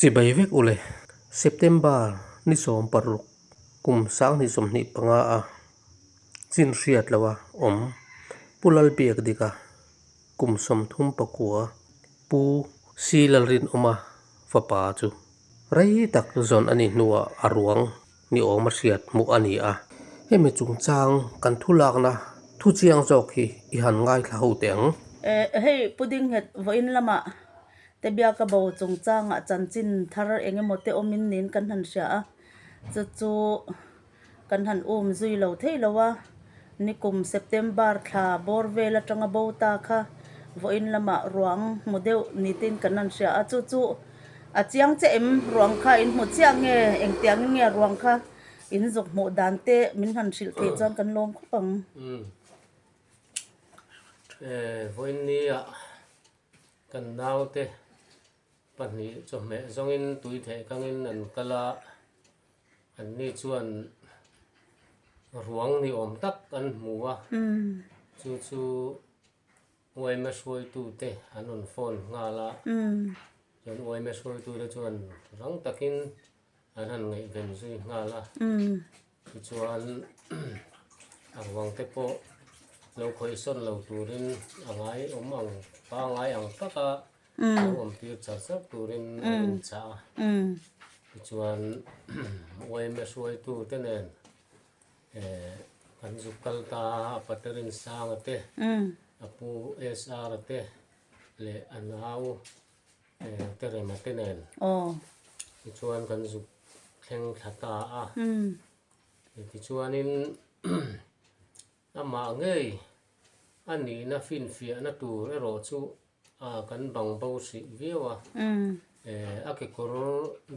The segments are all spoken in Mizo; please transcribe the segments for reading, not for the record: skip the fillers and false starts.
Chibai vek ule. September ni 16 kum 2025 a chin hriat loha awm Pu Lalbiak Dika kum 39 Pu Si Lalrinawma fapa chu rei tak zawn a nih hnuah a ruang ni awm a hriat hmuh a ni a. Hemi chungchang kan thu lakna thu chiang zawk hi i han ngaithla ho teh ang. Hei pudding nghet vawiin lamah te biaka bo chungchangah chanchin thar eng emaw te awmin niin kan han hria a, chu chu kan han um zui lo thei lo a, nikum September thla bawr vel atanga bo ta kha vawiin lamah ruang hmu deuh ni tein kan han hria a, chu chu A chiang che em? Ruang kha in hmu chiah nge? Engtiangin nge ruang kha in zuk hmuh dan te min han hrilh theih chuan kan lawm khawp ang. Umm. Vawiinnia kan naute pahnih chawhmeh zawngin tui theh kangin an kal a, anni chuan ruang ni awm tak an hmu a, chu chu Uaima hruaitute an rawn phone nghal a, chuan uaima hruaitute chuan rang takin an han ngaihven zui nghal a, tichuan a ruang te pawh lo khawihsawn lo turin a ngai awm ang pangai ang taka lo awm tir char char turin an inchah a, tichuan uaima hruaitute nen Kan zuk kal ta a Paterin Sanga te, a pu SR te leh a nau Terema te nen tichuan kan zuk thleng thla ta a. Tichuanin amah ngei a nihna finfiahna tur erawh chu kan bang bo hrih viau a. A kekawr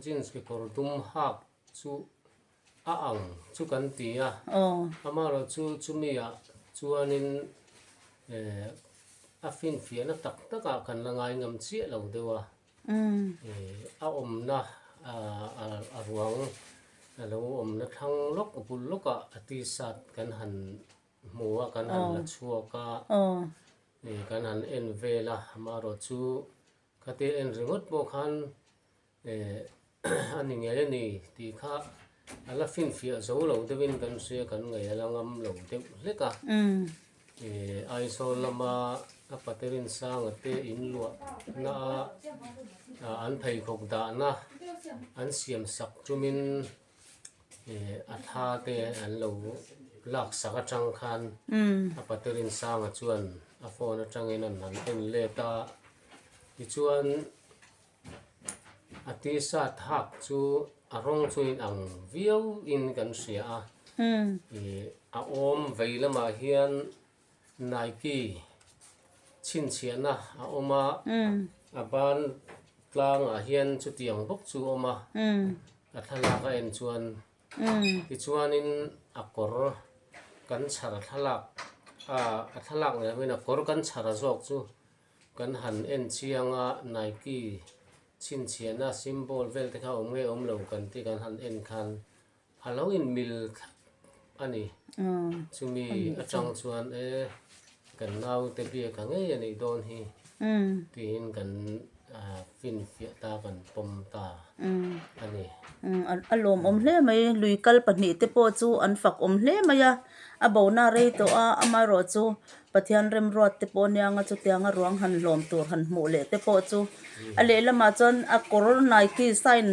jeans kekawr dum hak chu a ang chu kan ti a, amaherawh chu chumi ah chuanin eh a finfiahna tak tak ah kan la ngai ngam chiah lo deuh a, eh a awmna a ruang a lo awmna thlang lawk bul lawk ah a t-shirt kan han hmu a kan han la chhuak a, eh kan han en vel a, amaherawh chu khatia en ringawt pawh khan Eh, a ni ngei a ni tih kha a la finfiah zo lo deuhin kan hria kan ngaih a la ngam lo deuh hlek a. Eh, Aizawl lama a Paterin Sanga te in luahna a an pheikhawk dahna an siam sak tumin eh a thla te an lo lak sak atang khan a Paterin Sanga chuan a phone atangin an han en let a, tichuan A t-shirt hak chu a rawng chu in ang viau in kan hria a, ih a awm vei lamah hian Nike chhinchhiahna a awm a, a ban tlangah hian chutiang bawk chu a awm a, a thlalak a en chuan tichuanin a kawr kan chhar thlalak ah a thlalak ni lovin a kawr kan chhar zawk chu. Kan han en chiang a, Nike chhinchhiahna symbol vel te kha awm nge awm lo kan tih kan han en khan a lo inmil thlap a ni. Chumi atang chuan e kan naute biak a ngei a nih dawn hi tiin kan finfiah ta kan pawm ta a ni. A lawmawm hle mai, lui kal pahnih te pawh chu an fak awm hle mai a, a bona rei tawh a, amaherawh chu Pathian remruat te pawh anianga chutianga ruang han hlawm tur han hmuh leh te pawh chu a lehlamah chuan a kawr Nike sign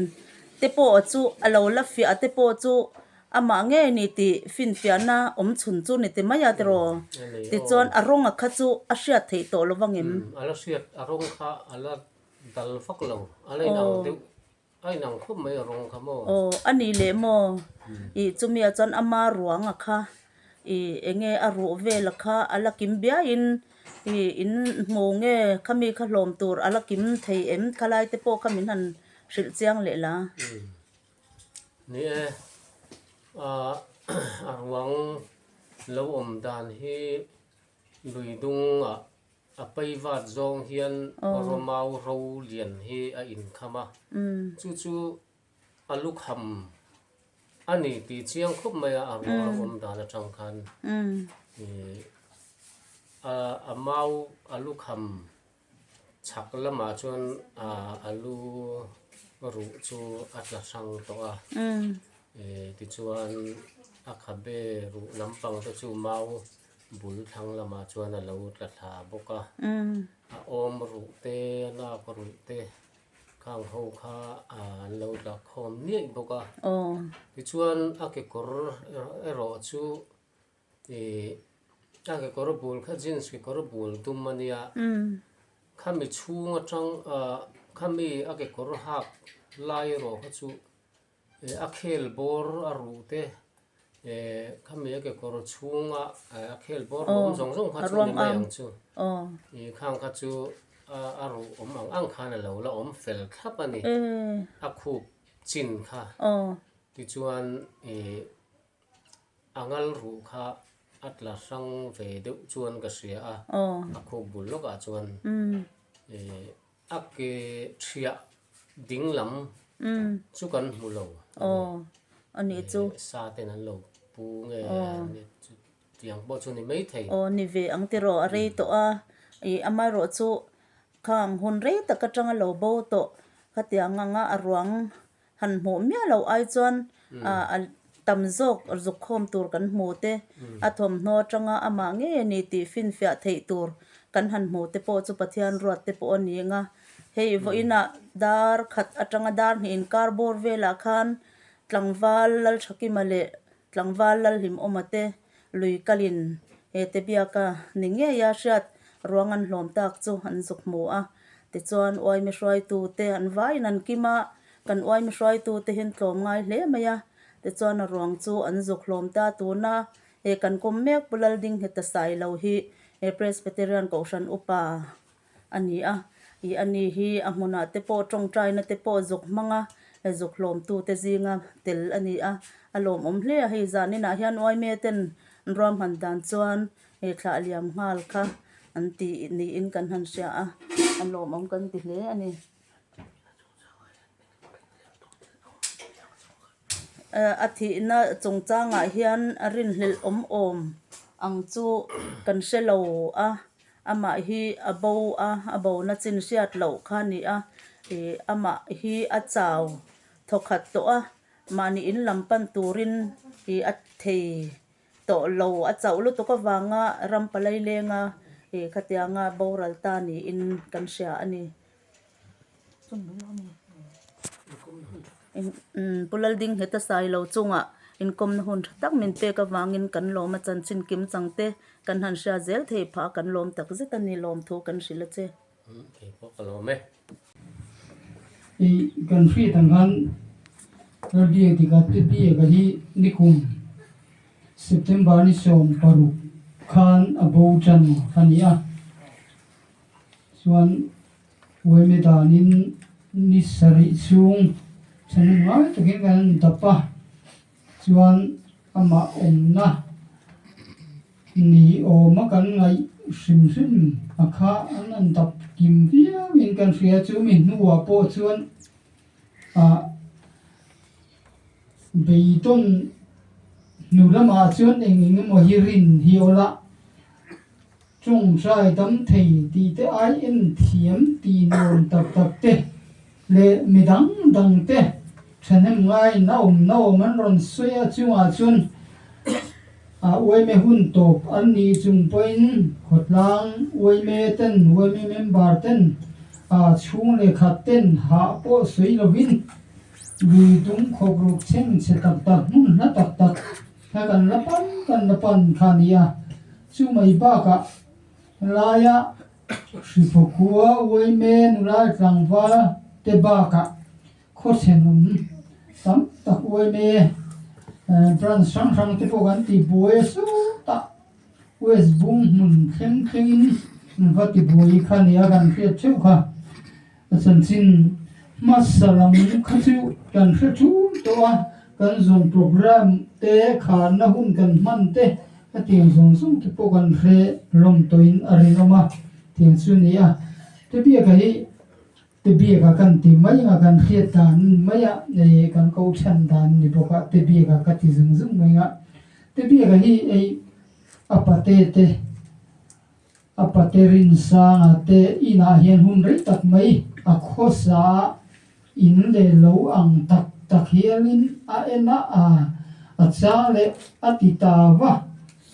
te pawh chu a lo la fiah te pawh chu amah ngei ni tih finfiahna awm chhun chu ni ti mai a tiraw tichuan a rawnga kha chu a hriat theih tawh lo vangem. A la hriat a rawng kha a la dal vak lo a la inang deuh A inang khawp mai a rawng kha maw? Aw, a nih leh maw? Ih, chumi ah chuan ama ruang a kha, ih, enge a ruh vel a kha a la kim biaiin, ih, in hmu nge khami kha hlawm tur a la kim thei em? Khalai te pawh kha min han hrilh chiang leh la. Ni e, a ruang lo awm dan hi lui dungah A peivat zawng hian Romau ro lian hi a inkham a, chu chu a lukham a ni tih chiang khawp mai a, a ruang lo awm dan atang khan a mau a lukham chhak lamah chuan a lu Ruh chu a tla hrang tawh a, tichuan a khabe ruh lampang te chu mau bul thlang lamah chuan a lo tla thla bawk a, a awm ruh te a lak ruh te khang ho kha an lo tla khawm niaih bawk a, tichuan a kekawr erawh chu Ih a kekawr bul kha jeans kekawr bul dum a nia khami chhung atang ah khami a kekawr hak lai erawh kha chu ih a khel bawr a ruh te eh khami a kekawr chhunga a khel bawr awm zawng zawng kha chu a ni mai ang chu ih khang kha chu a ruh awm ang ang khan a lo la awm fel thlap a ni a khup chin kha tichuan ih. A ngal ruh kha a tla hrang ve deuh chuan ka hria a, a khup bul lawkah chuan a ke thiah ding lam chu kan hmu lo a ni. Sa ten an lo pu nge tiang pawh chu ni mai thei. Aw ni ve ang tiraw a rei tawh a, ih amaherawh chu khang hun rei tak atanga lo bo tawh khatiang anga a ruang Han hmuh miah loh ai chuan a tam zawk zuk khawm tur kan hmu te, a thawmhnaw atanga amah ngei a ni tih finfiah theih tur kan han hmu te pawh chu Pathian ruat te pawh a ni ang a. Hei vawiinah dar khat atanga dar hnih inkar bawr velah khan tlangval Lalthakima leh Tlangval Lalhlimawma te lui kalin he te biaka ni ngeia hriat ruang an hlawm tak chu an zuk hmu a. Tichuan uaimi hruaitu te an vaiin an kim a, kan uaimi hruaitu te hian tlawm ngai hle mai a. Tichuan a ruang chu an zuk hlawm ta tuna he kan kawm mek Pu Laldingheta Sailo hi he Presbyterian Kohhran Upa a ni a, ih a ni hi a hmunah te pawh tawngtaina te pawh zuk hmang a, zuk hlawmtu te zinga tel a ni a, a lawmawm hle a, hei zaninah hian uaime ten an ruahman dan chuan he thlah liam nghal kha an tih niin kan han hria a, a lawmawm kan ti hle a ni. A thihna chungchangah hian a rinhlelh awm awm ang chu kan hre lo a. Amah hi a bo a, a bona chin hriat loh kha a ni a, ih amah hi a chau thawkhat tawh a, mahni in lam pan turin ih a thei tawh lo, a chauh lutuk avanga ram palai lenga ih khatianga boral ta niin kan hria a ni. Pu Laldingheta Sailo chungah inkawmna hun tha tak min pek avangin kan lawm a chanchin kim chang te kan han hria zel thei phah a kan lawm tak zet a ni lawmthu kan hrilh a che. Kei pawh ka lawm e. I kan hriat ang khan Lalbiak dika te biak a hi nikum September ni 16 khan a bo tan a ni a chuan Uaime danin ni sarih chhung thahnem ngai takin kan han dap a, chuan amah awmna ni awma kan ngaih hrim hrim a kha an han dap kim viauin kan hria chu mi hnuah pawh chuan ah beidawn hnu lamah chuan eng eng emaw hi rin hi awl a. Tawngtai dam thei tih te ai en thiam tih nuam tak tak te leh mi dang dang te thahnem ngaiin a awm na awm an rawn sawi a chungah chuan a uaime hun tawp an nih chung pawhin khawtlang uaime ten uaime member ten a chhung leh khat ten hah pawh sawi lovin lui tung khawp ruk chheng chhe tak tak hmun hla tak tak kha kan la pan kan la pan kha a ni a. Chu mai bakah laia Hriphaw khua Uaime nula tlangval te bakah khawthenawm tam tak Uaime branch hrang hrang te pawh kan ti buai a sawtah West Bung hmun thleng thlengin an va ti buai kha nia kan hriat theuh kha. A chanchin hmasa lam kha chu kan hre thum tawh a, kan zawn programme te, kharna hun kan hman te, hetiang zawng zawng te pawh kan hre hlawm tawhin a rinawm a, tiang chu a ni a. Tebiaka hi Tebiaka kan ti mai anga kan hriat dan mai a, hei kan ko chhan dan a ni bawk a, Tebiaka ka ti zung zung mai anga. Tebiaka hi hei a pate te. A pate Rinsanga te inah hian hun rei tak mai a khawsa a. In leh lo ang tak tak hialin a en a, a chang leh a ti ta va,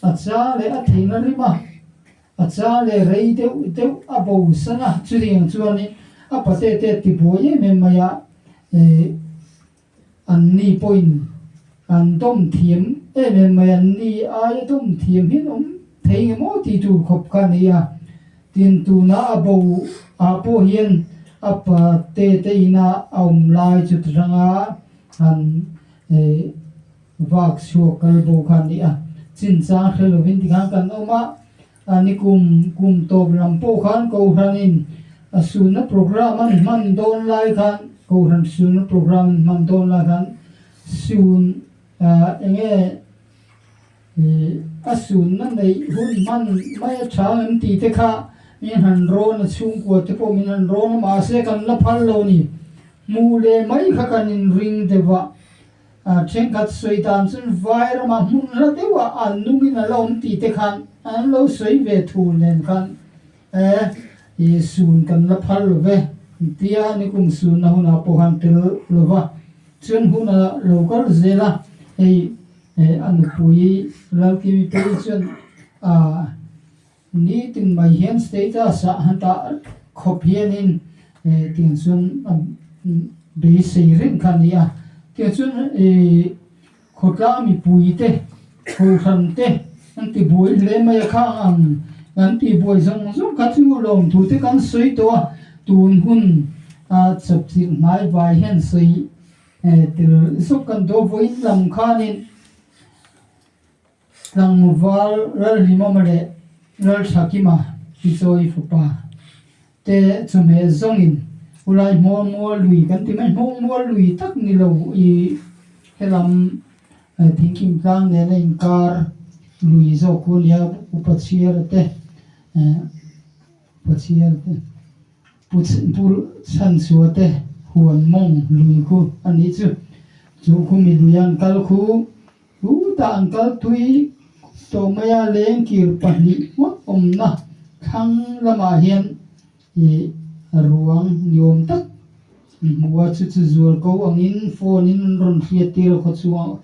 a chang leh a theihna rim a, a chang leh rei deuh deuh a bo san a, chutiang chuanin a pate te a ti buai em em mai a, An ni pawhin an dawm thiam em em mai, an ni aia dawm thiam hian awm thei nge maw tih tur khawp kha a ni a. Tin, tuna a bo ah pawh hian a pate te ina a awm lai chu ti hranga han vak chhuak kal bo kha a ni a. Chinchang hre lovin tikhan kan awm a, A ni kum kum tawp lam pawh khan Kohhranin a sunna programme an hman dawn lai khan Kohhran sunna programme an hman dawn lai khan sun eng nge a sunna neih hun hman mai a tha ang em tih te kha min han rawn a chhungkua te pawh min han rawn a mahse kan la phal lo ni hmuh leh mai kha kan inring deuh a. A thenkhat sawi dan chuan vai ramah hmun hla deuhah an nungin a la awm tih te khan an lo sawi ve thu nen khan e i sun kan la phal lo ve tia nikum sunna hunah pawh khan tel lo va chuan hun a lo kal zel a hei a nupui Lalkimi phei chuan a Nitin mai hian status ah han tah khawp hianin tiang chuan a beisei reng kha a ni a. Tiang chuan ih khawtlang mipui te kohhran te an ti buai hle mai a khang ang kan tih buai zawng zawng kha chu lawmthu te kan sawi tawh a, tun hun a chawpchilh hnai vai hian sawi tel zawk kan duh a vawiin lam khanin. Tlangval Lalhlimawma leh Lalthakima Tichawi fapa te chawhmeh zawngin Ulai Hmawngmual lui kan ti mai, Hmawngmual lui tak ni lo i helam Thingkim tlang nena inkar lui zawk khu a nia, Upa Chhiara te Upa Chhiara te Pu Chhanchhuah te huan mawng lui khu a nih chu, chu khu mi lui an kal khu Chutah an kal tui tawh mai a, lengkir pahnih ngawt awmna thlang lamah hian ih ruang ni awm tak an hmu a, chu chu zual ko angin phone in an rawn hriat tir a khaw chhungah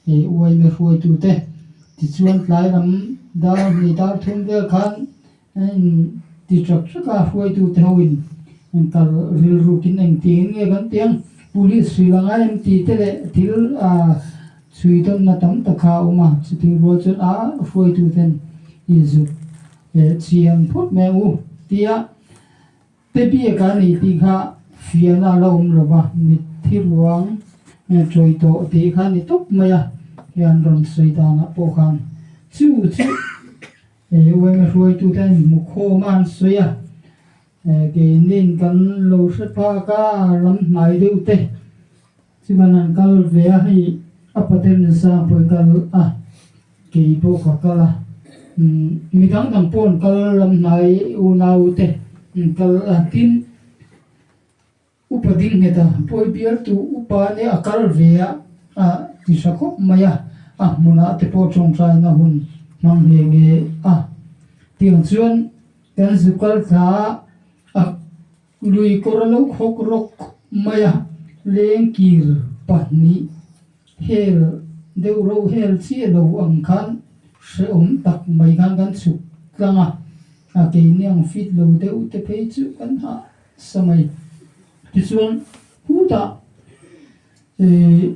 ih uaime hruaitute tichuan tlai lam dar hnih dar thum vel khan a in ti trak trak a, hruaitute ho in kal rilrukin engtin nge kan tih ang, police hrilh anga em tih te leh thil ah chhui tawnna tam tak kha a awm a, chutih rual chuan a hruaituten i zuk leh chian phawt mai ang u tia te biak a ni tih kha fiahna a la awm lo va, mitthi ruang chawi tawh tih kha a ni tawp mai a, hian rawn sawi danah pawh khan chu chu. Hei uaina hruaitute an inhmu khawm a, an sawi a, keinin kan lo hre phak a, ram hnai deuh te chuan an kal ve a, hei a paten sang pawh i kal a, kei pawh ka kal a, mi dang dang pawh an kal ram hnai unau te an kal a, tin Upa ding nghet a, pawi bialtu upa nia a kal ve a, a ti hra khawp mai a, a hmunah te pawh tawngtaina hun hmang nghe nghe a. Tiang chuan kan zu kal thla a, a lui kawr a lo khawk rawk khawp mai a, lengkir pahnih hel deuh reuh hel chiah lo ang khan hrehawm tak mai khan kan chhuk tlang a, a keini ang fit lo deuh te phei chu kan hah Samai tichuan hutah ih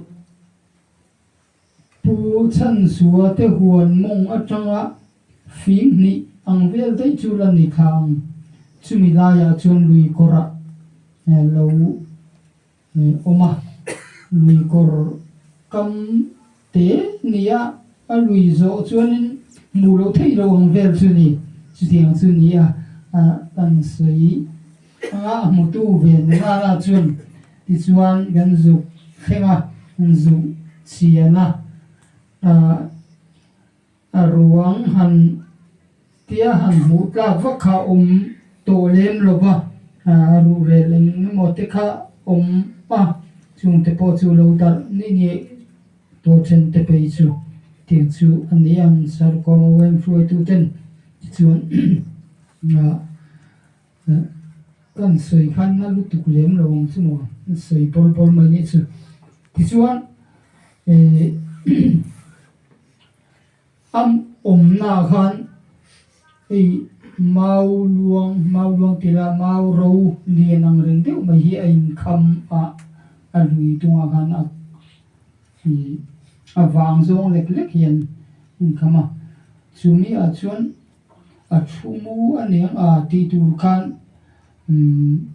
Pu Chhanzua te huan mawng atanga fing hnih ang vel daih chu la ni thla ang. Chumi laiah chuan lui kawrah lo awm a, lui kawr kam te nia a lui zawh chuanin hmuh loh theih loh ang vel chu ni, chutiang chu ni a kan sawi anga a hmutu ve nula chuan tichuan kan zuk thleng a, kan zuk chhian a. A ruang han tia han hmuh tlak vak kha a awm tawh lem lo va, a ruhrel eng emaw te kha awm a, chungte pawh chu lo darh ni ni tawh then te phei chu tiang chu a ni ang Sarkawm UM hruaitu ten tichuan. Kan sawi khan na lutuk lem lo ang chu maw, an sawi bawl bawl mai nih chu. Tichuan eh a awmna ah khan hei mau luang mau luang tih lah mau ro lian ang reng deuh mai hi a inkham a, a lui tungah khan a ih a vang zawng lek lek hian a inkham a, chumi ah chuan. A thu mu a nia a tih tur khan umm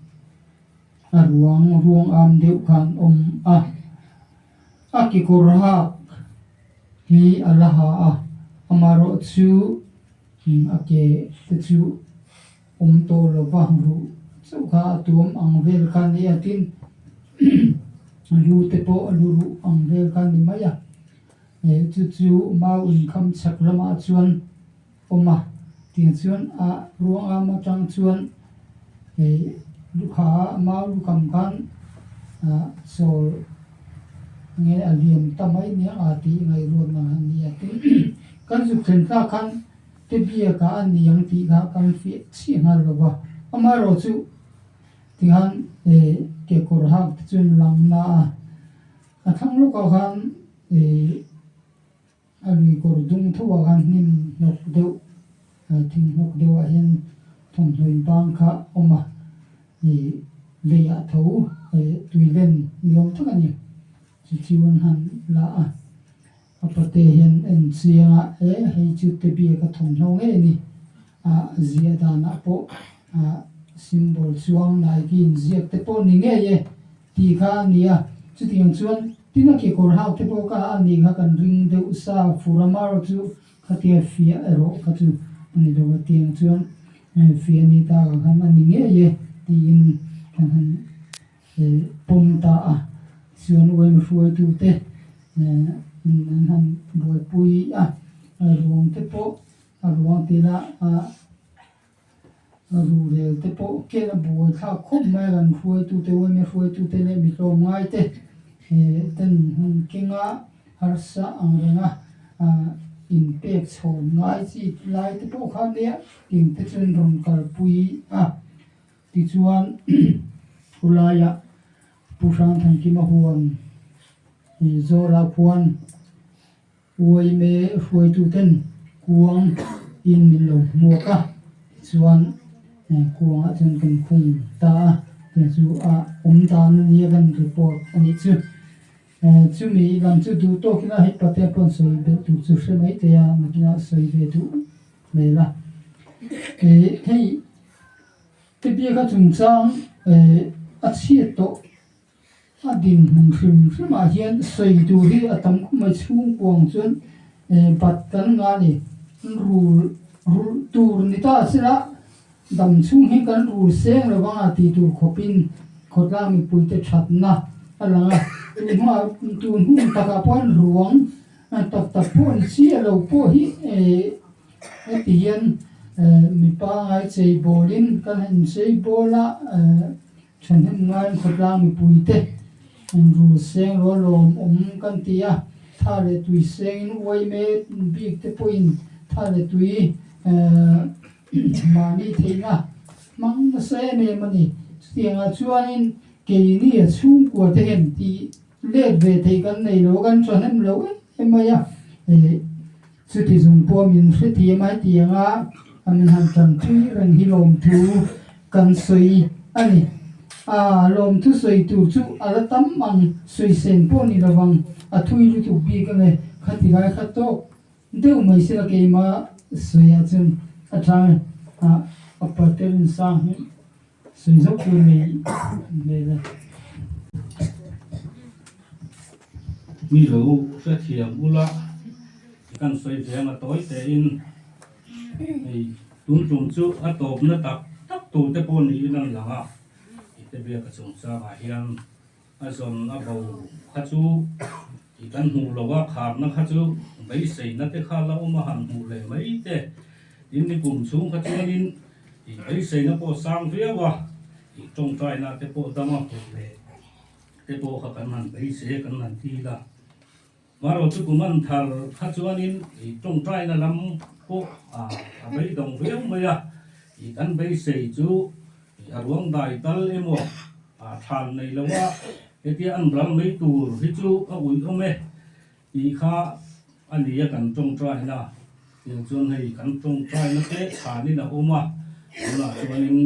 a ruang ruang am deuh khan awm a a kekawr hak hi a la ha a amaherawh chu umm a ke te chu awm tawh lo va ruh chauh kha a tuam ang vel kha a ni a tin lu te pawh a lu ruh ang vel kha a ni mai a. He chu chu mau inkham chhak lamah chuan awm a, tiang chuan a ruang am atang chuan he lukha mau lukham khan ah chawl nge a liam ta mai nia a tih ngaihruatna a ni a tin kan zuk thlen thlak khan te biakah a ni ang tih kha kan fiah chiah nghal lo va, amaherawh chu tikhan he kekawr hak te chuan langna a. A thlang lawkah khan ih a lui kawr dung tho ah khan hnim hnawk deuh thing hnawk deuh ah hian thawmhnaw in bang kha a awm a ih lei ah tho ih tui len ni awm tak a ni chu chu an han la a a pate hian en chiang a e hei chu te biak a thawmhnaw ngei a ni a ziah danah pawh ah symbol chuang Nike inziak te pawh ni ngei e. Tih kha a ni a, chutiang chuan tin a kekawr hak te pawh kha a nih kha kan ring deuh sa, Furamar chu khatia fiah erawh kha chu a ni lo a, tiang chuan fiah ni ta ka khan a ni ngei e tiin kan han pawm ta a, chuan uain hruaitute an han buaipui a, ruang te pawh a ruang tila a. A ruhrel te pawh ken a buai thlak khawp mai a, kan hruaitute uaime hruaitute leh mi tlawmngai te ten hmun kenga harsa ang renga inpek chhawn ngai chi lai te pawh kha nia ting te chuan rawn kalpui a, tichuan khulaiah Pu Hrangthankima huan Zawra khuan. Uaime hruaituten kuang in min lo hmuak a, tichuan kuangah chuan kan khung ta a, tiang chu a awm dan a nia kan report a nih chu. Chumi lam chu duh tawkin a hei patea pawn sawi belh tur chu hre mai thei a, nakinah sawi ve duh hmel a. Hei te biaka chungchang a chhiat tawh. A dinhmun hrim hrimah hian sawi tur hi a tam khawp mai chhungkuang chuan bat kan ngah a ni. Rul rulh tur ni ta sela dam chhung hi kan rul seng lo vang a tih tur khawpin khawtlang mipuite thatna a lang a. Tun hma tun hun takah pawh hian ruang tak tak pawh ni chiah lo pawh hi heti hian mipa ngai chei bawlin kan han inchei bawl a. Thahnem ngaiin khawtlang mipuite rul seng rual lawmawm kan ti a, tha leh tui sengin uai mek bik te pawhin tha leh tui mahni theihna hmang nasa em em a ni. Chutiangah chuanin keini a chhungkua te hian tih let ve theih kan nei lo, kan thahnem lo em em mai a. Chuti zung pawh min hrethiam a hetianga a min han tanpui reng hi lawmthu kan sawi a ni. A lawmthu sawi tur chu a la tam ang, sawi sen pawh ni lovang, a thui lutuk bik ange, khati lai kha tawk deuh mai sela keimah sawiah chuan a tang e, a patel insang hi sawi zauh tur nei hmel e. Mi lo hrethiam ula kan sawi ve anga tawi tein hei tun tum chu a tawpna tak tak tur te pawh niin an lang a, ite biaka chungchangah hian a zawn a bo kha chu ih kan hmuh lo a, kharna kha chu beiseina te kha la awm a han hmuh leh mai te, tin ni kum chhung kha chuanin ih beiseina pawh sang viau a, ih tawngtaina te pawh dam a hmuh leh. Te pawh kha kan han beisei a, kan han til a. Marawh chu kum an thar kha chuanin i tawngtaina lam pawh a beidawng viau mai a, i kan beisei chu i A ruang dai tal emaw a thlan nei lo a, hetia an ral mai tur hi chu a uih awm e tih kha a ni a kan tawngtaina. Tiang chuan hei kan tawngtaina te chhanin a awm a, tunah chuanin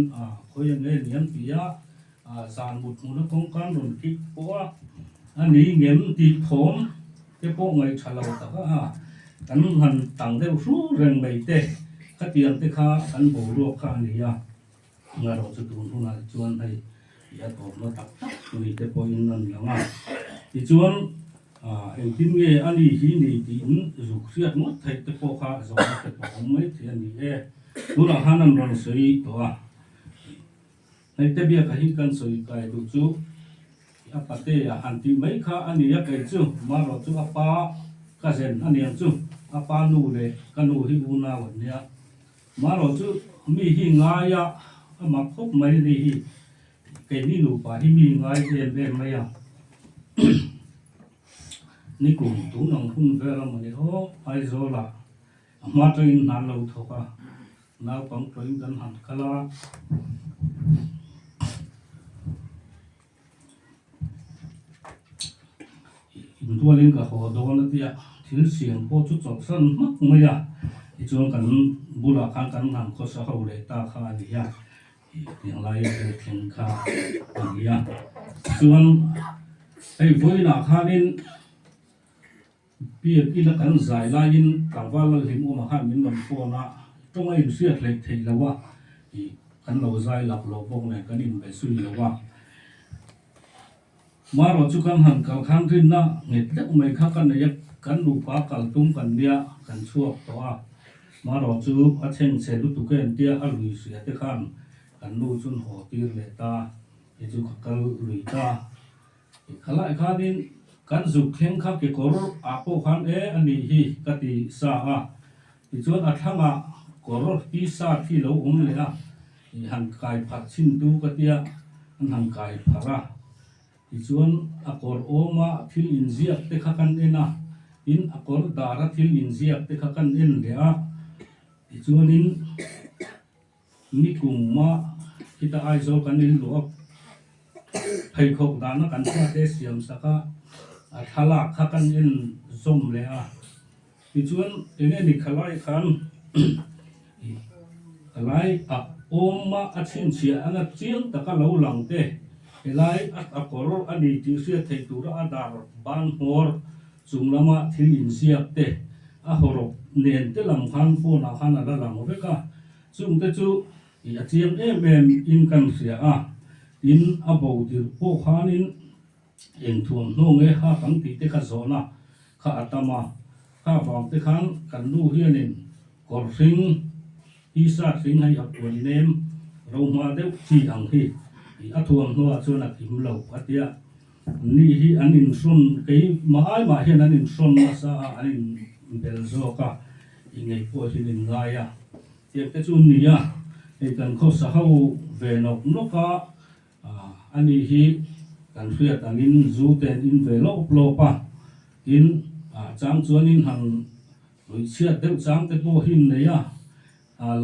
khawi ang nge niang tih a zan mut hmuna kawngkan rawn kik pawh a, a ni ngem tih thawm te pawh ngaihṭha lo tak a, kan han tang deuh hru reng mai te khatiang te kha kan boruak kha a ni a. Ngarawh chu tun hunah chuan hei i a tawpna tak tak tui te pawhin an lang a. Tichuan engtin nge a ni hi ni tiin zuk hriat ngawt theih te pawh kha zawhna te pawh awm mai thei a ni e. Tunah khan an rawn sawi tawh a. Hei te biaka hi kan sawi kai duh chu a pate a han tih mai kha a ni a kei chu marawh chu a pa ka zen a niang chu a pa nu leh ka nu hi unau an nia. Marawh chu mi hi ngai a, a mak khawp mai a ni hi. Keini nupa hi mi ngai em em mai a. Nikum tun ang hun vel a mawni aw, Aizawl ah a hma tangin hna an lo thawk a, naupang tawhin kan han kal a. Intualin ka haw dawn a tia, thil siam pawh chu chawlhsan hmak mai a, tichuan kan bulah khan kan han khawsa ho leh ta kha a ni a, tiang laia thil thleng kha a ni a. Chuan hei vawiinah khanin Biakina kan zai laiin tlangval Lalhlimawma khan min rawn phone a, tawng a inhriat hleih theih lo a, ih kan lo zai lak lo bawk nen kan inbe zui lo a. Marawh chu kan han kal khan rinna nghet deuh mai kha ka nei a, kan nupa kal tum kan nia kan chhuak tawh a, marawh chu a chhengchhe lutuk em tia a lui hria te khan kan nu chun haw tir leh ta, hei chu ka kal lui ta. Khalai khanin kan zuk thleng kha kekawr ah pawh khan e a nih hi ka ti sa a, tichuan a thlangah kawr t-shirt hi lo awm leh a, ih han kai pharh chhin tu ka tia an han kai pharh a, tichuan a kawr awma thil inziak te kha kan en a, tin a kawr dara thil inziak te kha kan en leh a, tichuanin. Nikum a khita Aizawl kan in luh a, pheikhawk dahna kan hriat e siam sak a, a thlalak kha kan en zawm leh a. Tichuan enge ni khalai khan khalai a awm a, a chhinchhiah anga chiang taka lo lang te, helai a kawr a ni tih hriat theih tura a dar ban hmawr chung lama thil inziak te a hawrawp nen te lam khan phone ah khan a la lang vek a. Chungte chu ih a chiang em em in kan hria a, tin a bo dirh pawh khanin eng thuamhnaw nge hak ang tih te kha zawhna kha a tam a, kha vang te khan kan nu hianin kawr hring, t-shirt hring hei a puan nem ro hma deuh chi ang hi ih a thuamhnaw ah chuan a kim lo a tia, ni hi an inhrawn kei mah ai mah hian an inhrawn nasa a, an inbel zawk a. I ngei pawh hi min ngai a, tiang te chu ni a, hei kan khawsa ho ve nawk nawk a, a ni hi kan hriat angin zu te an in ve lawp lawp a, tin chang chuanin han ruihchhiat deuh chang te pawh hi an nei a,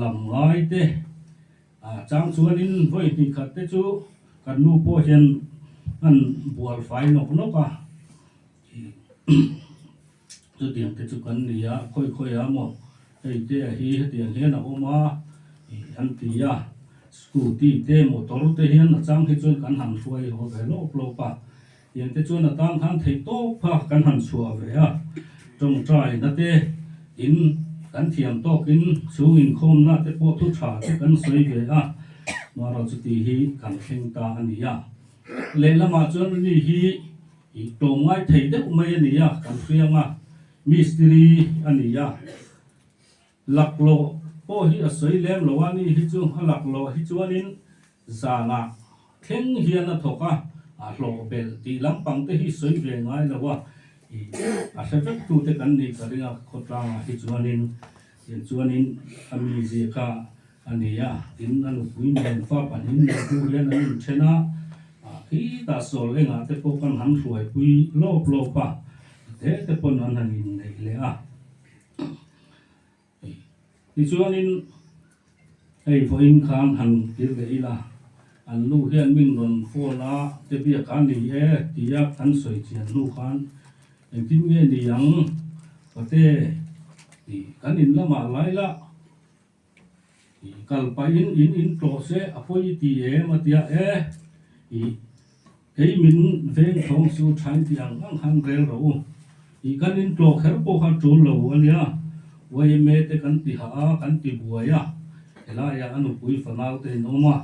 lam ngai te chang chuanin vawi hnih khat te chu kan nu pawh hian an bual fai nawk nawk a. Chutiang te chu kan ni a, khawi khawi a maw hei te a hi hetiang hian a awm a ih an ti a, scooty te motor te hian a chang hi chuan kan han hruai haw ve lawp lawp a, tiang te chuan a tang khan theih tawp kha kan han chhuah ve a, tawngtai na te in kan thiam tawk in chhung inkhawmna te pawh thu tha te kan sawi ve a, marawh chuti hi kan thleng ta a ni a, lehlamah chuan ani hi. Ih tlawm ngai thei deuh mai a ni a, kan hriang a, mistiri a ni a, laklawh pawh hi a sawi lem lo a, ni hi chu a laklawh hi chuanin zanah thleng hian a thawk a, a hlawh belh tih lampang te hi sawi ve ngai lo a, ih a hre vek tute kan nih ka ring a, khawtlangah hi chuanin chuanin a mizia kha A ni a, tin a nupui nen fa pahnih nen hnu hian an inthen a, khitah sawl engah te pawh kan han hruaipui lawp lawp a, te te pawn an han inneih leh a. Tichuanin hei vawiin khan han kir leh ila. An nu hian min rawn phone a, te biak a ni e tia kan sawi chian hnu khan engtin nge ni ang pate tih kan in lamah lai la ih kal pahin in in tlawh se a pawi i ti em a tia e ih kei min veng thawng chu thain tih ang ang khan rel rawh u ih kan in tlawh kher pawh kha tul lo a nia yma te kan ti hah a kan ti buai a helaiah a nupui fanau te in awm a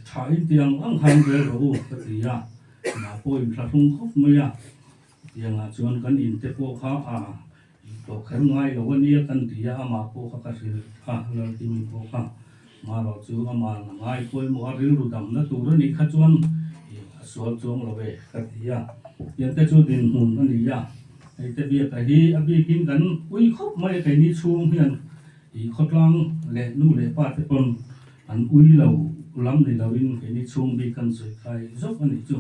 tha in tih ang ang khan rel rawh u ka ti a mah pawh in thlahrung khawp mai a tiangah chuan kan in te pawh kha a Tawh kher ngai lo a nia kan ti a, amah pawh kha ka hrilh a, Laltimi pawh kha marawh chu amah la ngai pawimawh a, rilru damna tur a nih kha chuan a sual chuang lo e ka ti a, tiangte chu dinhmun a ni a, hei te biaka hi a bikin kan ui khawp mai a, keini chhung hian ih khawtlang leh nu leh pa te pawn an ui lo lam ni loin keini chhung bik kan sawi khai zawk a nih chu.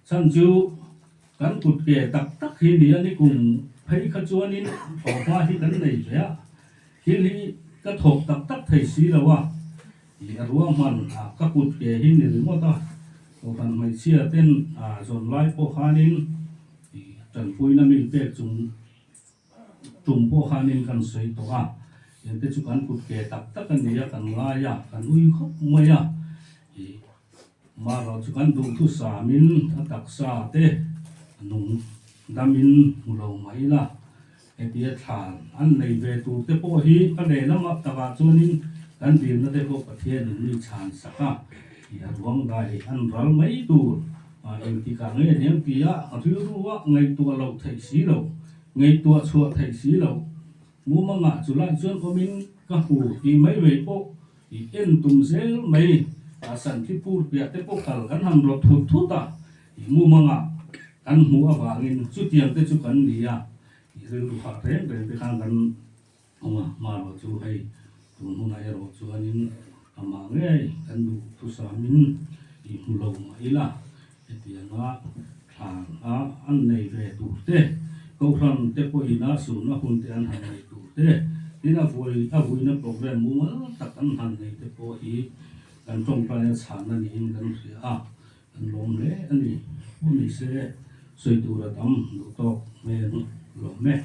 Chhan chu kan kut ke tak tak hi ni a, nikum phei kha chuanin thawhhma hi kan nei ve a, thil hi ka thawk tak tak thei si lo a, ih a ruahman a ka kut ke hi ni ringawt a, kohhran hmeichhia ten a zawn lai pawh khanin ih tanpuina mi pek chung tum pawh khanin kan sawi tawh a, engte chu kan kut ke tak tak a ni a, kan ngai a, kan ui khawp mai a, ih. Marawh chu kan duhthusamin a taksa te a nung damin hmu lo mai la, hetia thlan an nei ve tur te pawh hi ka lehlam ah takah chuanin kan dilna te pawh Pathianin mi chhan sak a, ih a ruang dai an ral mai tur ah engtikah nge hniam tia rilru a ngaihtuah loh theih si loh, ngaihtuah chhuah theih si loh mumangah chu lai chuan awmin ka hmu tih mai mai pawh I en tum zel mai a Santhipur piah te pawh kal kan han rawt thut thut a, i mumangah kan hmuh avangin chutiang te chu kan ni a, i rilru hah reng reng te khan kan awm a, marawh chu hei tun hunah erawh chuanin amah ngei kan duh thusamin i hmu lo mah ila hetianga thlan a an nei ve tur te, Kohhran te pawhin a sunna hun te an han nei tur te, tin a vui a vuina program mumal tak an han nei te pawh hi kan tawngtaina chhanna niin kan hria a, kan lawm hle a ni. Pawh ni se sawi tur a tam duh tawk hmel lawm e.